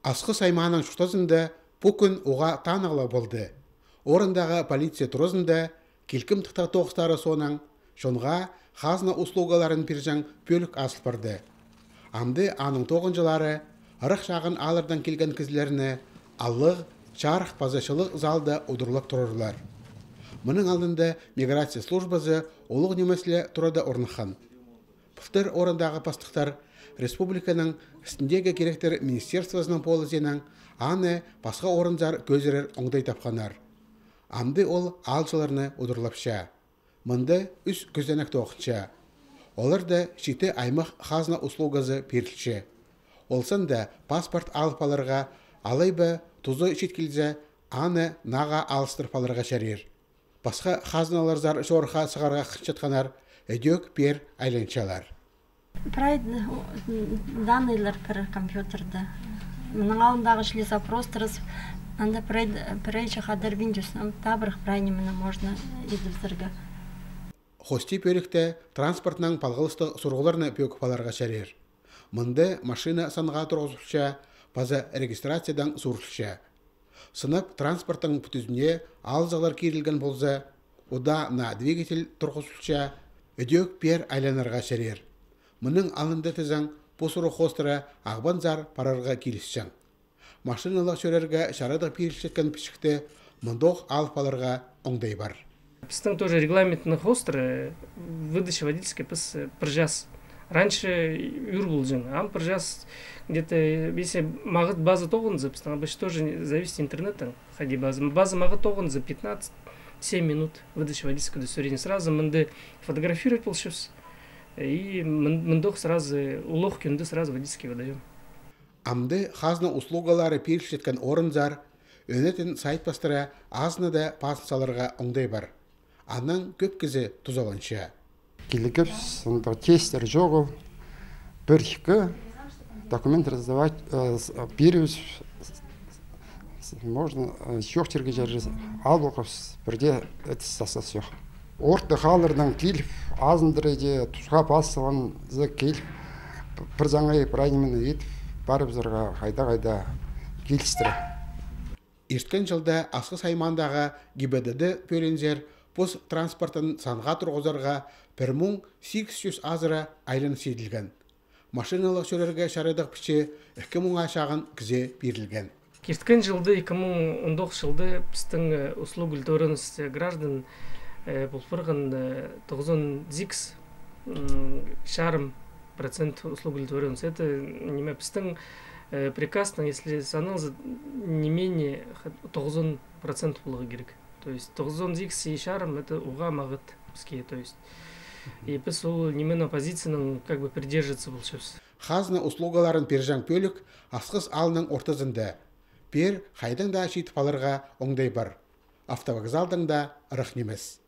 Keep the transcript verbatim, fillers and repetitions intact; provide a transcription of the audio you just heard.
Асхыс аймааның чуртазында пу кӱн уғаа танығлығ полды. Орындағы полиция туразында килкім тыхтағ тоғыстары соонаң чонға хазна услугаларын пирҷең пӧлік азыл парды. Амды аның тоғынҷылары ырах-чағын ааллардаң килген кізілерні алығ, чарых паза чылығ залда удурлап турарлар. Мының алнында миграция службазы улуғ нимес ле турада орныххан. Пылтыр орындағы пастыхтар республиканың істіндегі киректер министерствозының полызиинаң аны пасха орынзар кӧзірер оңдай тапханнар. Амды ол аалҷыларны удурлапча. Мында ӱс кӧзенек тоғынча. Оларда читі аймах хазна услугазы пирілче. Ол санда паспорт алып аларға, алай ба тузы читкілзе, аны нааға алыстырып аларға чарир. Пасха хазналарзар чорыхха сығарға хынчатханнар ідӧк пеер айланчалар. Прай данныйлар пір компьютерде. Мының алнындағы чіли запрос турыс, анда прай, прай чахадар Windows, ам табырах прай нимені можно идібізерге. Хости пӧлікте транспортнаң палғалыстығ сурығларны пӧгіп аларға чарир. Мында машина санға турғызылча, паза регистрациядаң суурылча. Сынап транспорттың пӱдізіне аалзығлар кирілген полза, удаа наа двигатель турғызылча, ідӧк пеер айланарға чарир. Мының алнында тізең, пу сурығ хоостыра Ағбанзар парарға килісчең. Машиналығ чӧрерге чарадығ пирілчеткен пічікті мындох алып аларға оңдай пар. Пістің тоже регламентнің хоостыра, э, выдача водительскай піс, э, пір час. Раньше ӱр полҷаң, ам пір час где-то, э, если мағат база тоғынза, пістің обычно тоже не-, зависит интернеттең, хайди база. База мағат тоғынза, пятнадцать, семь минут выдача водительского удостоверения. Сразу мында фотографировать полчабыс. И мын-, мындох сразу, улуғ кӱнде сразу водительский выдаём. Амды хазна услугалары пирілчеткен орынзар ӧнетін сайт пастыра азынада пазын саларға оңдай пар. Анаң кӧп кізі тузаланча. Килгебіс, анда тесттер чоғыл, пір-ікі документ раздавать, э, с-, пирібіс, с-, можно, э, чоохтирға чарир, алыбысхабыс, пірдее аттестация чох. Ортых ааллардаң киліп, азындыра даа тусха пас салғанзар киліп, пір саңай прай нимені ит, парыбызарға хайда-хайда килістіре. Ирткен чылда Асхыс аймаандағы ГИБДД пӧлиинзер пос транспортын санға турғызарға пір муң сигіс чӱс азыра айланыс иділген. Машиналығ чӧрерге чарадығ піче ікі муңға чағын кізее пирілген. Ирткен чылда, ікі муң он тоғызынҷы чылда, пістің, э, услуга удовлетворённости граждан, э, пол парған, э, тоғызон сигіс, м, чарым процент услуга удовлетворённости. Это, ниме, пістің, э, приказнаң, если саналза, не менее ха-, тоғызон процент поларға кирек. То есть тоғызон сигіс чарым, это уғаа мағат піске, то есть. И піс ол нимені, позицияның, как бы, придерживаться полчабыс. Хазна услугаларын пирҷең пӧлік Асхыс аалның ортызында. Пеер хайдаң даа читіп аларға оңдай пар. Автовокзалдаң даа ырах нимес.